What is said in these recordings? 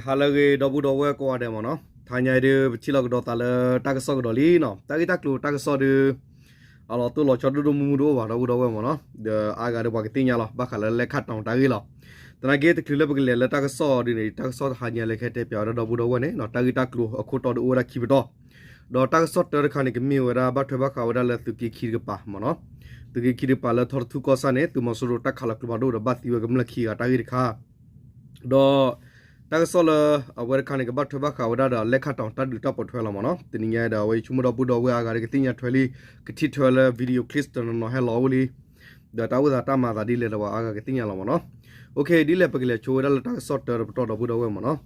ဟါလၢအဂ့ၤ ဒီပုၢ်ဒီဝဲၢ်ကိးဂၤဒဲးမ့ၢ်နီၤ, တဟါညါအံၤဒုး ပထံၣ်လိာ်ကဒီးသးလၢတၢ်ကစီၣ်ကဒီးလံနီၤ, တၢ်ဂ့ၢ်တၢ်ကျိၤတၢ်ကစီၣ်ဒုး အလီၤတိၢ်လီၤဆီဒိၣ်ဒိၣ်မုၢ်မုၢ်တအိၣ်ဘၣ် ဒီပုၢ်ဒီဝဲၢ်မ့ၢ်နီၤ, ဒီးအါဂၤဒီးပှၤကသ့ၣ်ညါလီၤ ဘၣ်ဃးလၢလဲၤခးတီၤတၢ်ဂ့ၢ်လီၤ. သနာ်က့တချုးလၢပကလဲၤလၢတၢ်ကစီၣ်ဒုးန့ၣ် တၢ်ကစီၣ်တဟါညါလၢကဟဲတဲပၠးဝဲဒၣ်ဒီပုၢ်ဒီဝဲၢ်န့ၣ် တၢ်ဂ့ၢ်တၢ်ကျိၤအခိၣ်တီဒုးအိၣ်ဝဲဒၣ်ခံပတီၢ်, ဒီးတၢ်ကစီၣ်တၢတခါန့ၣ် ကမ့ၢ်ဝဲဒၣ်ဘၣ်ထွဲဘၣ်ဃးဝဲဒၣ်လၢသုးက့ခံတကပၤမ့ၢ်နီၤ, သုးက့ခံတကပၤလၢထီတထူၣ်ကီၢ်ဆၣ်န့ၣ် သုးမီၤစိရိၤတၢ်ခးလီၤကျိဖးဒိၣ်ဒီးဘၣ်သံဝဲကမျၢၢ်ခံဂၤတၢ်ဂ့ၢ်တခါ ဒီးတၢ်ကစီၣ်လၢအဝဲတခါန့ၣ် ကဘၣ်ထွဲဘၣ်ဃးဝဲဒၣ်ဒီးလဲၤခးတီၤတၢ်ဒုးတၢ်ပိာ်ထွဲလီၤမ့ၢ်နီၤ, တနံၤညါဒီးအဝဲဆိကမိၣ်ဒီပုၢ်ဒီဝဲၢ်အါဂၤဒီးကသ့ၣ်ညါထွဲလံ, ကထံၣ်ထွဲလၢ video clips တနီၤနီၤဟဲလီၤအိၣ်လံ, ဒီးတၢ်အိၣ်သးတၢ်မၤသးဒ်လဲၣ်ဒီးပှၤအါဂၤကသ့ၣ်ညါလီၤမ့ၢ်နီၤ. ဒ်လဲၣ်ပကလဲၤဆိဝဲဒၣ်လၢတၢ်ကစီၣ်တၢတပတီၢ်ဒီပုၢ်ဒီဝဲၢ်မ့ၢ်နီၤ,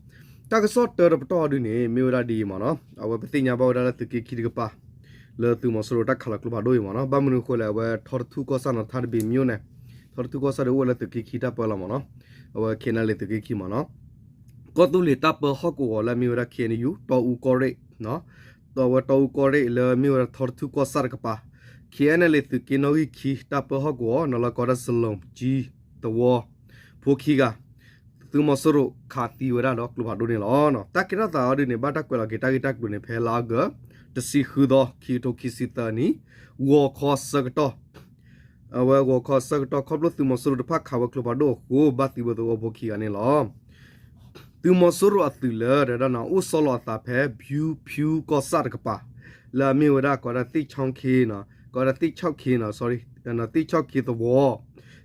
တၢ်ကစီၣ်တၢတပတီၢ်ဒုးန့ၣ် မ့ၢ်ဝဲဒၣ်ဒ်အံၤမ့ၢ်နီၤ, အဝဲပသ့ၣ်ညါဘၣ်ဝဲဒၣ်လၢသုးက့ခံတကပၤ လၢသုးမီၤစိရိၤတၢ်ခးလီၤကျိဖးဒိၣ်အံၤမ့ၢ်နီၤ, ဘၣ်မနုၤအဃိလဲၣ် အဝဲထီတထူၣ်ကီၢ်ဆၣ်နီၤ ထါတဘ့ၣ်မ့ၢ်အိၣ်န့ၣ်, ထီတထူၣ်ကီၢ်ဆၣ်ဒီးအိၣ်ဝဲလၢသုးက့ခံတၢ်ပၢလီၤမ့ၢ်နီၤ, အဝဲ KNLA သုးက့ခံမ့ၢ်နီၤ, ကီၢ်သူလ့ၤတၢ်ပၢဟီၣ်ကဝီၤလၢအမ့ၢ်ဝဲဒၣ် KNU တီအူကီၢ်ရ့ၣ် အဝဲတီအူကီၢ်ရ့ၣ်လၢအမ့ၢ်ဝဲဒၣ်ထီတထူၣ်ကီၢ်ဆၣ်တကပၤ, KNLA သုးက့နီၣ်ဂံၢ်ခံတၢ်ပၢဟီၣ်ကဝီၤနီၤ လၢကိးဒၣ်စလီၣ်ကၠံသဝီ ဖိခံဂၤ သုးမီၤစိရိၤခးသံဝဲဒၣ်ဒီးကျိဖးဒိၣ်န့ၣ်လီၤ. တၢ်ကဲထီၣ်သးအီၤဒုးန့ၣ် ဘၣ်တၢ်ကွဲးလီၤက့ၤတၢ်ဂ့ၢ်တၢ်ကျိၤန့ၣ် ဖဲလါအီကူး တဆံဃုသီ ခံကထိခံဆံသၢနံၣ် ဂီၤခီဆၢကတီၢ် အဝဲဂီၤခီဆၢကတီၢ် ခီဖျိသုးမီၤစိရိၤတဖၣ်ခးဝဲကျိဖးဒိၣ်အဃိ ဘၣ်သံဝဲသဝီဖိခံဂၤန့ၣ်လီၤ. သုးမီၤစိရိၤအသုးလၢ တဒၣ်နီၤ အိၣ်ဆီလီၤအသးဖဲ ဖၠူဖၠူကီၢ်ဆၣ်တကပၤ လၢအမ့ၢ်ဝဲဒၣ်ကိးဒၣ်သ့ၣ်ခၠီခ့နီၤ, ကိးဒၣ်သ့ၣ်ခၠီခ့နီၤ sorry သ့ၣ်ခၠီခ့သဝီ,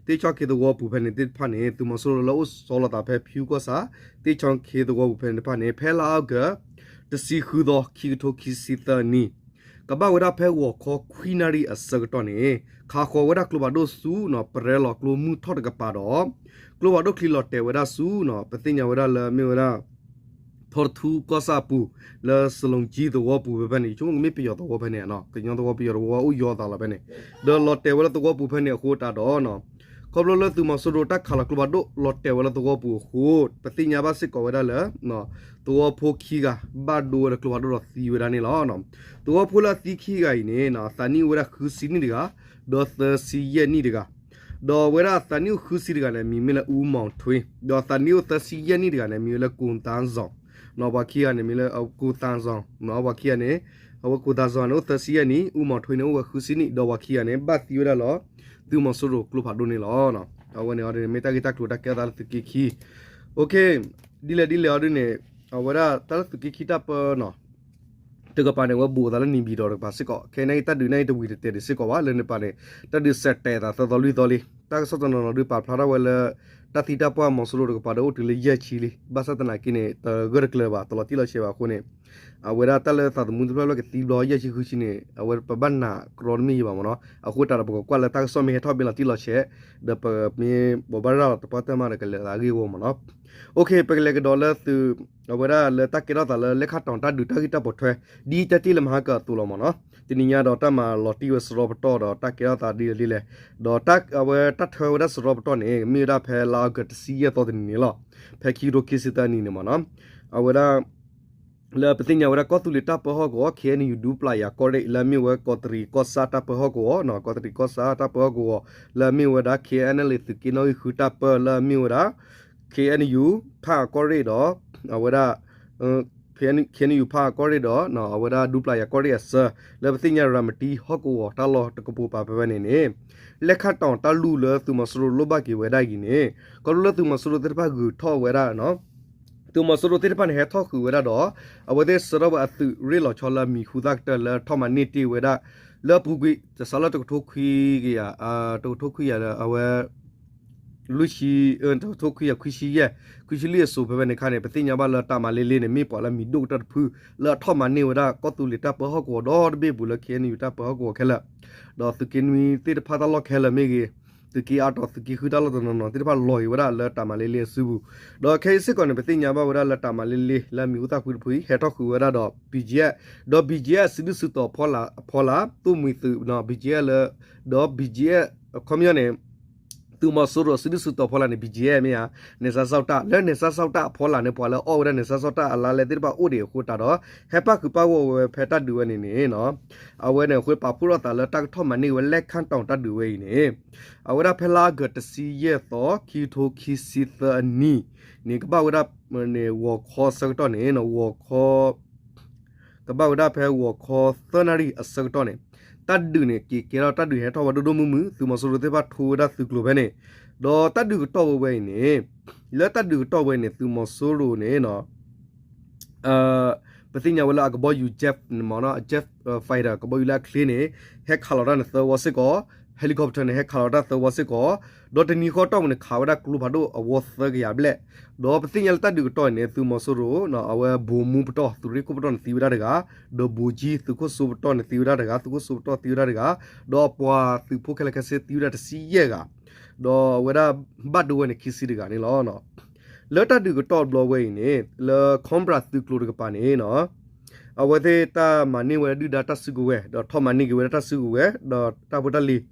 သ့ၣ်ခၠီခ့သဝီပူၤဖဲန့ၣ်သ့ၣ်တဖၣ်န့ၣ် သုးမီၤစိရိၤလၢအိၣ်ဆီလီၤသးဖဲဖၠူကီၢ်ဆၣ် သ့ၣ်ခၠီခ့သဝီပူၤဖဲန့ၣ်တဖၣ်န့ၣ် ဖဲလါအီကူး တဆံဃုသီ ခံကထိခံဆံသၢနံၣ် ကဘၣ်ဝဲဒၣ်ဖဲဂီၤခီခွံနၣ်ရံၣ်အဆၢကတီၢ်န့ၣ် ခးဃီၤဝဲဒၣ်ကျိဖးဒိၣ်ဆူနီၤ ပရဲလီၤကျိမုၢ်ထီၣ်တကပၤဒီး ကျိဖးဒိၣ်ချံလီၤတဲာ်ဝဲဒၣ်ဆူနီၤ ပသ့ၣ်ညါဝဲဒၣ်လၢမ့ၢ်ဝဲဒၣ် ထီတထူၣ်ကီၢ်ဆၣ်အပူၤ လၢစလီၣ်ကၠံသဝီပူၤဖဲဖဲန့ၣ် ယဆိကမိၣ်ကမ့ၢ်ပယီၤသဝီဖဲန့ၣ်နီၤ ကညီသဝီပယီၤသဝီအိၣ်ယီၤအသးလီၤဖဲန့ၣ် ဒီးလီၤတဲာ်ဝဲလၢသဝီပူၤဖဲန့ၣ်အဃိတးဒီး ခီဖျိလၢသုးမီၤစိရိၤတၢ်ခးလီၤကျိဖးဒိၣ်လီၤတဲာ်ဝဲလၢသဝီပူၤအဃိ ပသ့ၣ်ညါဘၣ်စ့ၢ်ကီးဝဲဒၣ်လၢ သဝီဖိခံဂၤ ဘၣ်ဒိဝဲဒီးကျိဖးဒိၣ်ဒီးသံဝဲဒၣ်န့ၣ်လီၤ. သဝီဖိလၢအသံခံဂၤအံၤန့ၣ် အသးနံၣ်အိၣ်ဝဲဒၣ်ဃုဆံနံၣ်တဂၤ ဒီးသၢဆံယဲၢ်နံၣ်တဂၤ ဒီးအဝဲဒၣ်အသးနံၣ်အိၣ်ဃုဆံတဂၤန့ၣ် အမံၤမ့ၢ်လၢအူမီၤထွ့ ဒီးအသးနံၣ်အိၣ်သၢဆံယဲၢ်နံၣ်တဂၤန့ၣ် အမံၤဝဲလၢ ကိၣ်သါစီၣ် ပှၤခံဂၤန့ၣ်မံၤလၢ ကိၣ်သါစီၣ် ပှၤခံဂၤန့ၣ် အဝဲကိၣ်သါစီၣ်န့ၣ် အိၣ်သၢဆံယဲၢ်နံၣ် အူမီၤထွ့န့ၣ် အိၣ်ဝဲဃုဆံနံၣ် ဒီးပှၤခံဂၤန့ၣ် ဘၣ်သံဝဲဒၣ်လီၤ သုးမီၤစိရိၤကျိဖးဒိၣ်န့ၣ်လီၤ. အဝဲန့ၣ်အီၤဒ်န့ၣ် မ့ၢ်တၢ်ဂ့ၢ်တၢ်ကျိၤတၢ်ကဲထီၣ်သးလၢသုးက့ခံ ဒ်လဲၣ်ဒ်လဲၣ်အီၤဒ်န့ၣ် အဝဲဒၣ်တၢ်လၢသုးက့ခံတၢ်ပၢနီၤ တကပၤန့ၣ် အဝဲဘူးအသးလၢနံၤဘံၣ်ဒီးတကပၤစ့ၢ်ကီး ခဲအံၤန့ၣ် တၢ်ဒုးန့ၣ်တဝံၤတတဲာ်ဒံးစ့ၢ်ကီးဘၣ် လၢန့ၣ်ပၤန့ၣ် တၢ်ဒုးစဲးတဲာ်သးသၢသီလွံၢ်သီလံ တၢ်ကစီၣ်တနီၤနီၤဒုးပာ်ဖျါထီၣ်ဝဲလၢ တၢ်သံတၢ်ပှၢ်မီၤစိရိၤတကပၤဒီးအိၣ်တုၤလၢယဲၢ်ဆံလံ ဘၣ်ဆၣ်သနာ်က့န့ၣ် တဂၢၢ်တကျၢၤဘၣ် တလီၤတံၢ်လီၤဆဲးဘၣ်အဃိန့ၣ် အဝဲဒၣ်တၢ်လၢသးသမူတဖျၢၣ်ဖျၢၣ်ကသံဘျီယဲၢ်ဆံဃုဆံန့ၣ် အဝဲပဘၣ်နာ်ကရီတမ့ၢ်ယံၤဘၣ်မ့ၢ်နီၤ အဃိတးဒီးပကကွၢ်လၢတၢ်ကစီၣ်မ့ၢ်ဟဲထီၣ်ဘ့ၣ်လီၤတံၢ်လီၤဆဲး ဒီးပမ့ၢ်ဘိးဘၣ်ရၤလီၤသပှၢ်တၢၢ်မးဒီးကလဲၤသးအဂ့ၢ်အဂီၢ်မ့ၢ်နီၤ ပကလဲၤကဒီးလၢသုး အဝဲဒၣ်လၢတၢ်ကဲထီၣ်သးလၢလဲၤခးတီၤတၢ်ဒုးတၢ်ဂ့ၢ်တၢ်ပိာ်ထွဲ ဒ်တၢ်တ့ၢ်လၢမဟါကအသိးလီၤမ့ၢ်နီၤ တနံၤညါဒီးတၢ်မၤလီၤတံၢ်ဝဲစရီပတီၢ်ဒီးတၢ်ကဲထီၣ်သးဒ်လဲၣ်ဒ်လဲၣ် ဒီးအဝဲတၢ်ထွဲဝဲဒၣ်စရီပတီၢ်န့ၣ် မ့ၢ်ဝဲဒၣ်ဖဲလါအီကူးတဆံယဲၢ်သီတနံၤန့ၣ်လီၤ ဖဲခံကထိခံဆံသၢနံၣ်န့ၣ်မ့ၢ်နီၤ အဝဲဒၣ် လၢပသ့ၣ်ညါဝဲဒၣ်ကီၢ်သူလ့ၤတၢ်ပၢဟီၣ်ကဝီၤ KNU ဒူပျၢ်ယၤကီၢ်ရ့ၣ် လၢအမ့ၢ်ဝဲကီးတရံးကီၢ်ဆၣ်တၢ်ပၢဟီၣ်ကဝီၤ ကီးတရံးကီၢ်ဆၣ်တၢ်ပၢဟီၣ်ကဝီၤ လၢအမ့ၢ်ဝဲဒၣ် KNLA သုးက့နီၣ်ဂံၢ်ဃုတၢ်ပၢလၢအမ့ၢ်ဝဲဒၣ် KNU ဖၣ်အကီၢ်ရ့ၣ်ဒီး အဝဲဒၣ် KNU ဖၣ်အကီၢ်ရ့ၣ်ဒီး အဝဲဒၣ်ဒူပျၢ်ယၤကီၢ်ရ့ၣ်အဆၢ လၢပသ့ၣ်ညါရၤမတံဟီၣ်ကဝီၤတၢ်လီၢ်တကပၤဖဲဖဲန့ၣ်န့ၣ် လဲၤခးတီၤတၢ်လူၢ်လၢသုးမီၤစိရိၤလိၣ်ဘၣ်က့ၤဝဲဒၣ်အံၤန့ၣ် ခီဖျိလၢသုးမီၤစိရိၤသ့ၣ်တဖၣ်ဂုၤထီၣ်ဝဲဒၣ် သုးမီၤစိရိၤသ့ၣ်တဖၣ်န့ၣ် ဟဲထီၣ်ဃုာ်ဝဲဒၣ်ဒီး အဝဲသ့ၣ်ဆှၢထီၣ်ဝဲအသုးရ့ၣ်လီၤဆီလၢအမံၤဟူသၣ်ကတၢၢ်လၢထီၣ်မၤန့ၢ်တ့ၢ်ဝဲဒၣ် လၢအပူၤကွံာ် တစးလၢတကထိခွံကယၤ တကထိခွံကယၤလၢအဝဲ လွံၢ်ဆံ တကထိခွံကယၤခွံဆံယဲၢ် ခွံဆံလွံၢ်အစိၤဖဲဖဲန့ၣ်အခါန့ၣ် ပသ့ၣ်ညါဘၣ်လၢတၢ်မၤလ့လ့န့ၣ် မ့ၢ်ပှၤလၢအမံၤဒိၣ်ကတၢၢ်တဖု လၢအထီၣ်မၤန့ၢ်ဝဲဒၣ်ကီၢ်သူလ့ၤတၢ်ပၢဟီၣ်ကဝီၤဒီတဘ့ၣ်ပူၤလၢ KNU တၢ်ပၢဟီၣ်ကဝီၤခဲလၢာ် ဒီးသုးက့နွံသ့ၣ်တဖၣ်တၢ်လီၢ်ခဲလၢာ်မ့ၢ်ဂ့ၤ သုးက့အါတီၤ သုးက့ဃုတၢ်လီၢ်တနီၤနီၤသ့ၣ်တဖၣ်လီၤက့ၤဝဲဒၣ်လၢတၢ်မၤလ့လ့အစုပူၤ ဒီးခဲအံၤစ့ၢ်ကီးန့ၣ် ပသ့ၣ်ညါဘၣ်ဝဲဒၣ်လၢတၢ်မၤလ့လ့လၢအမံၤဟူသၣ်ဖုတဖုအံၤ ဟဲထီၣ်ဃုာ်ဝဲဒၣ်ဒီး BGF ဒီး BGF စုဒုၣ်စုတီၤအဖီလာ် အဖီလာ် သိၣ်မှံၤသုး BGF လၢ ဒီး BGF အခီပညီန့ၣ် သုးမီၤစိရိၤစုဒုၣ်စုတီၤဖီလာ်န့ၣ် BGF မ့ၢ်ဧါ နယ်ခြားစောင့်တပ် လၢ နယ်ခြားစောင့်တပ် အဖီလာ်န့ၣ် ပှၤလၢအအီၣ်ဝဲဒၣ် နယ်ခြားစောင့်တပ် အလါလဲသ့ၣ်တဖၣ်အိၣ်ဒံးအဃိတးဒီး ဟဲပၣ်ဃုာ်ပၣ်ဂီၢ်ဝဲဖဲတၢ်ဒုးဝဲန့ၣ်န့ၣ် အဝဲန့ၣ်အဃိပာ်ဖှိၣ်ထီၣ်သးလၢတၢ်ကထီၣ်မၤန့ၢ်ဝဲလဲၤခးတီၤတၢ်ဒုးဝဲအံၤန့ၣ် အဝဲဒၣ်ဖဲလါအီကူးတဆံယဲၢ်သီ ခံကထိခံဆံသၢအနံၣ်န့ၣ် ကဘၣ်ဝဲဒၣ် န့ၣ် ဂီၤခီအဆၢကတီၢ်န့ၣ် ဂီၤခီ ကဘၣ်ဝဲဒၣ်ဖဲဂီၤခီသၢနၣ်ရံၣ်အဆၢကတီၢ်န့ၣ် တၢ်ဒုးန့ၣ် က့ၤကဲထီၣ် တၢ်ဒုးဟဲထီၣ်ဝဲဒိၣ်ဒိၣ်မုၢ်မုၢ် သုးမီၤစိရိၤသ့ၣ်တဖၣ်ထိဝဲဒၣ်သုးကျိၤဖဲန့ၣ် ဒီးတၢ်ဒုးကတီၢ်ဝဲဝဲအံၤန့ၣ် လၢတၢ်ဒုးကတီၢ်ဝဲန့ၣ် သုးမီၤစိရိၤန့ၣ် ပသ့ၣ်ညါဝဲလၢအကဘီယူၤ Jet မ့ၢ်နီၤ Jet Fighter ကဘီယူၤလၢအချ့န့ၣ် ဟဲခးလီၤတၢ်န့ၣ်သၢဝီစ့ၢ်ကီး, Helicopter န့ၣ် ဟဲခးလီၤတၢ်သၢဝီစ့ၢ်ကီး, ဒီးတနံၤဃီတီၢ်ပူၤန့ၣ် ခးဝဲဒၣ်ကျိဖးဒိၣ်အဝီသၢကယၤဘျဲၣ်, ဒီးပသ့ၣ်ညါလၢတၢ်ဒုးကတီၢ်န့ၣ် သုးမီၤစိရိၤ အဝဲ ဗိုလ်မှူး ပတီၢ် သုးရ့ၣ်ခိၣ်ပတီၢ်န့ၣ်သံဝဲဒၣ်တဂၤ, ဒီး ဗိုလ်ကြီး သုးခိၣ်စိပတီၢ်န့ၣ်သံဝဲဒၣ်တဂၤ, သုးခိၣ်စိပတီၢ်သံဝဲဒၣ်တဂၤ, ဒီးအပှၤသုးဖိခဲလၢာ်ခဲဆ့သံဝဲဒၣ် တဆံယဲၢ်ဂၤ, ဒီးအဝဲဒၣ်ဘၣ်ဒိဝဲန့ၣ် ခံဆံတဂၤန့ၣ်လီၤ. လၢတၢ်ဒုးကတီၢ်တဘျီဝဲအံၤန့ၣ် လၢ Cobra သုးကျိၤတကပၤန့ၣ် အဝဲသ့ၣ်တၢ်မၤန့ၢ်ဝဲဒၣ်ဒုၣ်ဒါတၢ်စုကဝဲၤ ဒီးထီၣ်မၤန့ၢ်က့ၤဝဲဒၣ်တၢ်စုကဝဲၤ ဒီးတၢ်ဖိတၢ်လံၤ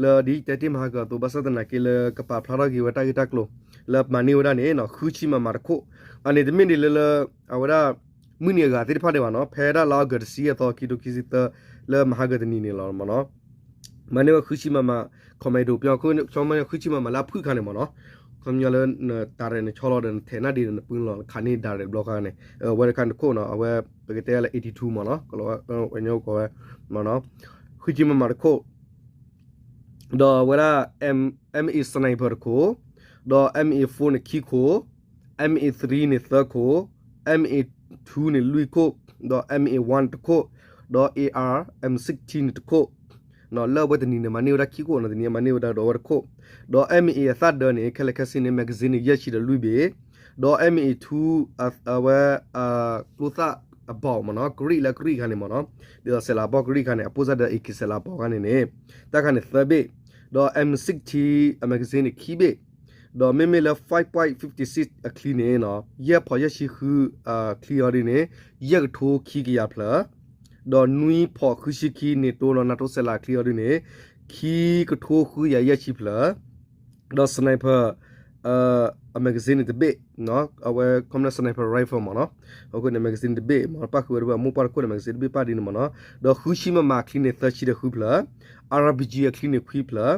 လၢဒ်တဲတ့ၢ်မဟါကအသိး ဘၣ်ဆၣ်သနာ်က့လၢကပာ်ဖျါထီၣ်က့ၤဝဲတၢ်ဂ့ၢ်တၢ်ကျိၤ လၢမၤန့ၢ်ဝဲဒၣ်န့ၣ် ဃုဆံမမတခိၣ်, အန့ၣ်တမ့ၢ်ဒ်လၢလၢ အဝဲဒၣ် မုၢ်နံၤအဂၤသ့ၣ်တဖၣ်ဒံးဘၣ်နီၤ ဖဲဒၣ်လါအီကူးတဆံယဲၢ်သီ ခံထိခံဆံသၢ လၢမဟါကတနံၤန့ၣ်လီၤမ့ၢ်နီၤ မၤန့ၢ်ဝဲဃုဆံမမ commando ပၠီ ဃုဆံမမလၢအဖုၣ်ခါန့ၣ်မ့ၢ်နီၤ ခီပညီလၢ တၢ်ရဲၣ်နဆီလီၤဒီးနထဲးနၢ်ဒံးဒီးနပှ့ၤလီၤ ခးန့ၢ်ဒၣ်ရဲၣ်တဘျီခါန့ၣ် အဝဲတခါန့ၣ်တခိၣ်နီၤ အဝဲ ပကတဲလၢ eighty two မ့ၢ်နီၤ ကလီၤဝဲ ဝဲညိကိးဝဲ မ့ၢ်နီၤ ဃုဆံမမတခိၣ် ဒီးအဝဲဒၣ် M- MA sniper တခိၣ်, ဒီး MA four န့ၣ်ခံခိၣ်, MA three န့ၣ်သၢခိၣ်, MA two န့ၣ်လွံၢ်ခိၣ်, ဒီး MA one တခိၣ်, ဒီး AR M sixteen န့ၣ်တခိၣ်, လၢအဝဲတနံၤန့ၣ် မၤန့ၢ်ဝဲဒၣ်ခံခိၣ်နီၤ တနံၤမၤန့ၢ်ဝဲဒၣ်ဒီးအဝဲတခိၣ်, ဒီး MA အသၣ်ဒၢန့ၣ် ခဲလၢာ်ခဲဆ့န့ၣ် magazine န့ၣ် ယဲၢ်ဆံဒီးလွံၢ်ဘ့ၣ်, ဒီး MA two အဝဲ ကျိသၣ်အဘီၣ်မ့ၢ်နီၤ ကရံၣ်လၢကရံၣ်ခါန့ၣ်မ့ၢ်နီၤ ဒ်သိးစဲးလၤဘီၣ်ကရံၣ်ခါန့ၣ် အပိၢ်စၢ်ဒီး AK စဲးလၤဘီၣ်ခါန့ၣ်န့ၣ် တၢ်ခါန့ၣ်သၢဘ့ၣ်, ဒီး M sixteen အ magazine န့ၣ်ခံဘ့ၣ်, ဒီးမ့မ့ၢ်လၢ five point fifty six အချံန့ၣ် ယဲၢ်ဖီးယဲၢ်ဆံဃု ချံအီၤဒ်န့ၣ် ယဲၢ်ကထိခံကယၤဖျၢၣ်, ဒီးနွံဖီးဃုဆံခံ NATO နီၤ NATO စဲးလၤချံအီၤဒ်န့ၣ် ခံကထိဃုကယၤယဲၢ်ဆံဖျၢၣ်, ဒီး sniper အ magazine န့ၣ်တဘ့ၣ်, အဝဲ ခီပညီ sniper rifle မ့ၢ်နီၤ, အဃိန့ၣ် magazine တဘ့ၣ်မ့ၢ် ပၣ်ဃုာ်ဝဲဒၣ်အမိၢ်ပှၢ်တခိၣ်န့ၣ် magazine တဘ့ၣ်ပၣ်ဒ်န့ၣ်မ့ၢ်နီၤ, ဒီးဃုဆံမမအချံန့ၣ် သၢဆံဒီးဃုဖျၢၣ်, RPG အချံန့ၣ်ခွံဖျၢၣ်,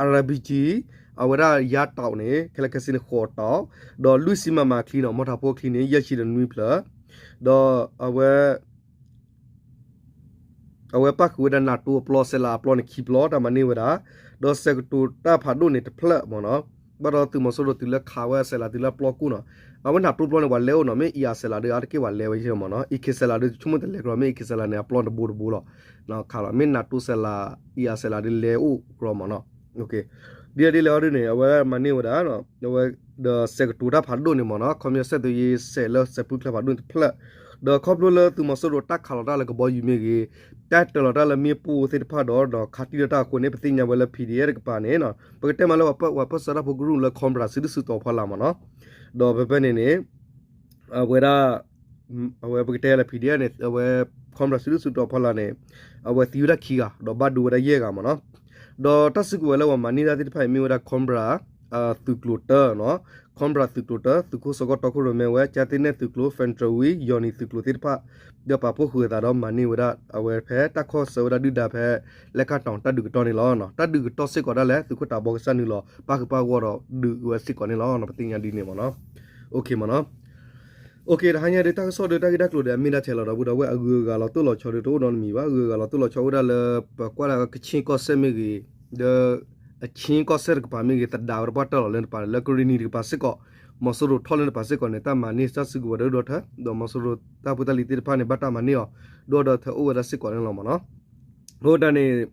RPG အဝဲဒၣ်ယါတီးန့ၣ် ခဲလၢာ်ခဲဆ့န့ၣ်ဃိးတီး, ဒီးလွံၢ်ဆံမမအချံန့ၣ် မီၣ်ထးဖိအချံန့ၣ် ယဲၢ်ဆံဒီးနွံဖျၢၣ်, ဒီးအဝဲ အဝဲပၣ်ဃုာ်ဝဲဒၣ် NATO အပျီ စဲးလၤအပျီန့ၣ်ခံပျီ တၢ်မၤန့ၢ်ဝဲဒၣ်, ဒီးစဲးကတိၤတၢ်ဖးဒိၣ်န့ၣ်တဖျၢၣ်မ့ၢ်နီၤ, ဘၣ်ဒီးသုးမီၤစိရိၤတုၤလၢခးဝဲစဲးလၤတုၤလၢအပျီကိၣ်နီၤ, အဝဲ NATO ပျီန့ၣ် ပှၤလဲၤအိၣ်နီၤ မ့ၢ် အံၤအစဲးလၤဒီးအါတက့ၢ်ပှၤလဲၤဝဲယဲၢ်မ့ၢ်နီၤ, အံၤခ့စဲးလၤဒီးဆိကမိၣ်တလဲၤကြၢး မ့ၢ်အံၤခ့စဲးလၤန့ၣ် အပျီတဘိတဘိလီၤ, ခးလီၤ မ့ၢ် NATO စဲးလၤ အံၤအစဲးလၤဒီးလဲၤအိၣ်ကြၢးမ့ၢ်နီၤ ဒ်လဲၣ်ဒ်လဲၣ်အီၤဒ်န့ၣ် အဝဲမၤန့ၢ်ဝဲဒၣ် အဝဲဒီးစဲးကတိၤတၢ်ဖးဒိၣ်န့ၣ်မ့ၢ်နီၤ ခီပညီစဲးသူးယ့စဲးလၢစဲးဖုကျါဖးဒိၣ်န့ၣ်တဖျၢၣ်, ဒီးခီဖျိလၢသုးမီၤစိရိၤတၢ်ခးလီၤတၢ်လၢကဘီယူၤမ့ၢ်ဂ့ၤ, တၢ်တၢၤလီၤတၢ်လၢမ့ၣ်ပိၢ်သ့ၣ်တဖၣ်ဒီး ဒီးခးတံၢ်လီၤတၢ်အဃိန့ၣ် ပသ့ၣ်ညါဝဲလၢ PDF တကပၤန့ၣ် ပကတဲမးလၢပှၤပၢၢ်ဆၢတၢ်ဖိကရူၢ်လၢ Cobra စုဒုၣ်စုတီၤဖီလာ်မ့ၢ်နီၤ, ဒီးဖဲဖဲန့ၣ်န့ၣ် အဝဲဒၣ် အဝဲပကတဲလၢ PDF န့ၣ် အဝဲ Cobra စုဒုၣ်စုတီၤဖီလာ်န့ၣ် အဝဲသံဝဲဒၣ်ခံဂၤ ဒီးဘၣ်ဒိဝဲဒၣ်ယဲၢ်ဂၤမ့ၢ်နီၤ, ဒီးတၢ်စုကဝဲၤလၢပှၤမၤန့ၢ်တၢ်သ့ၣ်တဖၣ်အံၤမ့ၢ်ဝဲဒၣ် Cobra သုးကျိၤတၢနီၤ, Cobra သုးကျိၤတၢ သုးခိၣ်စီၤကီၢ်တီခိၣ်ရိၣ်မဲဝဲ ကၠါသ့နဲၣ်သုးကျိၤ Federal Wing ယီၢ်နံၤသုးကျိၤသ့ၣ်တဖၣ် ဒီးပာ်ဖှိၣ်ဃုာ်အသးဒီးမၤန့ၢ်ဝဲဒၣ်အဝဲဖဲတၢ်ခီၣ်ဆၢဝဲဒၣ်ဒုၣ်ဒါဖဲ လဲၤခါတီၤတၢ်ဒုးကတီၢ်န့ၣ်လီၤ. တၢ်ဒုးကတီၢ်စ့ၢ်ကီးဒၣ်လဲာ် သုးခိၣ်တးဘီကစၢ်နုာ်လီၤ ပၣ်ဃုာ်ပၣ်ဂီၢ်ဒီးဒုးဝဲစ့ၢ်ကီးန့ၣ်လီၤ. ပသ့ၣ်ညါဒ်န့ၣ်မ့ၢ်နီၤ. အိၣ်ခ့မ့ၢ်နီၤ. အိၣ်ခ့ တဟါညါဒီးတၢ်ကစီၣ်ဒီးတၢ်ဂ့ၢ်တၢ်ကျိၤဒီးအမ့ၢ်ဒၣ်ထဲလီၤဒီပုၢ်ဒီဝဲၢ် အဂုၤအဂၤလီၤတိၢ်လီၤဆီဒီးတအိၣ်နီတမံၤဘၣ်. အဂုၤအဂၤလီၤတိၢ်လီၤဆီအိၣ်ဒၣ်လၢ ပကွၢ်ဒၣ်ကခ့ၣ်ကီၢ်စဲၣ်မ့ၢ်ဂ့ၤ ဒီး အခ့ၣ်ကီၢ်စဲၣ်တကပၤမ့ၢ်ဂ့ၤ သဒါဝဲတပှၢ်တၢၢ်လီၤလၢတပၤ လၢကရ့ၣ်နံၤတကပၤစ့ၢ်ကီး မီၤစိရိၤထီၣ်လၢတပၤစ့ၢ်ကီးန့ၣ် တၢ်မၤန့ၢ်တၢ်စုကဝဲၤဒီးဒိၣ်ဒီးထၢ ဒီးမီၤစိရိၤတၢ်ဖိတၢ်လံၤသ့ၣ်တဖၣ်န့ၣ် ဘၣ်တၢ်မၤန့ၢ်အီၤ ဒိၣ်ဒီးထၢအိၣ်ဝဲဒၣ်စ့ၢ်ကီးန့ၣ်လီၤမ့ၢ်နီၤ. အဃိတၢ်န့ၣ်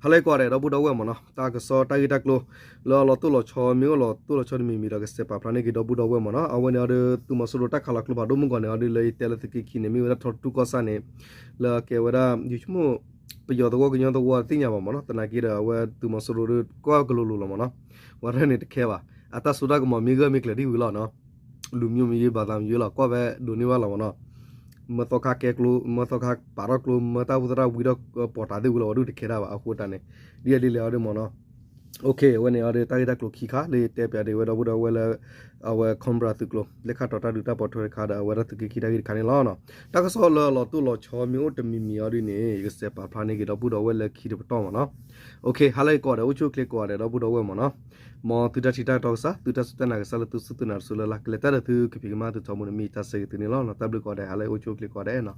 ဟါလၢကွၢ်ဒီးဒီပုၢ်ဒီဝဲၢ်မ့ၢ်နီၤ တၢ်ကစီၣ်တၢ်ဂ့ၢ်တၢ်ကျိၤ လၢအလီၤတိၢ်လီၤဆီမ့ၢ်အိၣ်လီၤတိၢ်လီၤဆီတမံၤမံၤဒီးကစဲးပာ်ဖျါန့ၢ်က့ၤဒီပုၢ်ဒီဝဲၢ်မ့ၢ်နီၤ. အဝဲန့ၣ်အီၤဒီး သုးမီၤစိရိၤတၢ်ခးလီၤကျိဖးဒိၣ်မုၢ်ကီၢ်န့ၣ်အီၤဒီး လၢယတဲလၢသုးက့ခံန့ၣ် မ့ၢ်ဝဲဒၣ်ထီတူၢ်ကီၢ်ဆၣ်န့ၣ် လၢကဲဝဲဒၣ် ယဆိကမိၣ် ပယီၤသဝီကညီသဝီသ့ၣ်ညါဘၣ်မ့ၢ်နီၤ. သနာ်က့ဒီး အဝဲသုးမီၤစိရိၤဒီး ကွၢ်ကလိၤလိၤလီၤမ့ၢ်နီၤ. ဝဲဒၣ်န့ၣ်တခဲဘၣ်. အတၢ်စိတၢ်ကမီၤမ့ၢ်ဂၢၢ်မ့ၢ်ကျၢၤဒ်ဝံၤလီၤနီၤ. လူမျိုးမရွေး ဘာသာမရွေး လီၤ. ကွၢ်ဖဲဒိးန့ၢ်ဘၣ်လီၤမ့ၢ်နီၤ. မၢသီခါကဲကျိ မၢသီခါပာ်ထီၣ်ကျိ မၢတၢ်အိၣ်သရၣ်ဝံၤဒီး ပိာ်တၤသ့ၣ်ဝံၤလီၤ ဝဲဒၣ်တခဲတၢ်ဘၣ်. အဃိတၢ်န့ၣ် ဒ်လဲၣ်ဒ်လဲၣ်အီၤဒ်မ့ၢ်နီၤ. အဝဲန့ၣ်အီၤဒီး တၢ်ဂ့ၢ်တၢ်ကျိၤခံခါလၢယတဲပၠးဒံးဝဲဒီပုၢ်ဒီဝဲၢ်လၢ အဝဲ Cobra သုးကျိၤ လၢခါတီၤတၢ်ဒုးတၢ်ပိာ်ထွဲတခါဒီး အဝဲဒၣ်သုးက့ခံတၢ်ဂ့ၢ်တခါန့ၣ်လီၤ. တၢ်ကစီၣ်လၢအလီၤတိၢ်လီၤဆီမ့ၢ်အိၣ်တမံၤမံၤအီၤဒ်န့ၣ် ယကစဲးပာ်ဖျါန့ၢ်က့ၤဒီပုၢ်ဒီဝဲၢ်လၢခံတပတီၢ်မ့ၢ်နီၤ. ဟါလၢအဂ့ၤကိးဂၤဒဲး အိၣ်ဆူၣ်အိၣ်ချ့ကိးဂၤဒဲး ဒီပုၢ်ဒီဝဲၢ်မ့ၢ်နီၤ. မ်သုတၢ်ထံၣ်တၢ်တီကစၢ် သုတၢ်စူၢ်တၢ်နာ်ကစၢ်လၢသုစူၢ်သုနာ်တစိၤလၢ်လၢ် ကလဲၤတၢ်ဒီးသုကဖံးကမၣ်သုထီဘိန့ၣ် မ့ၢ်ယတၢ်ဆၢဂ့ၤသုန့ၣ်လီၤ. တၢ်ဘျုးကိးဂၤဒဲး ဟါလၢအဂ့ၤ အိၣ်ဆူၣ်အိၣ်ချ့ကိးဂၤဒဲးနီၤ.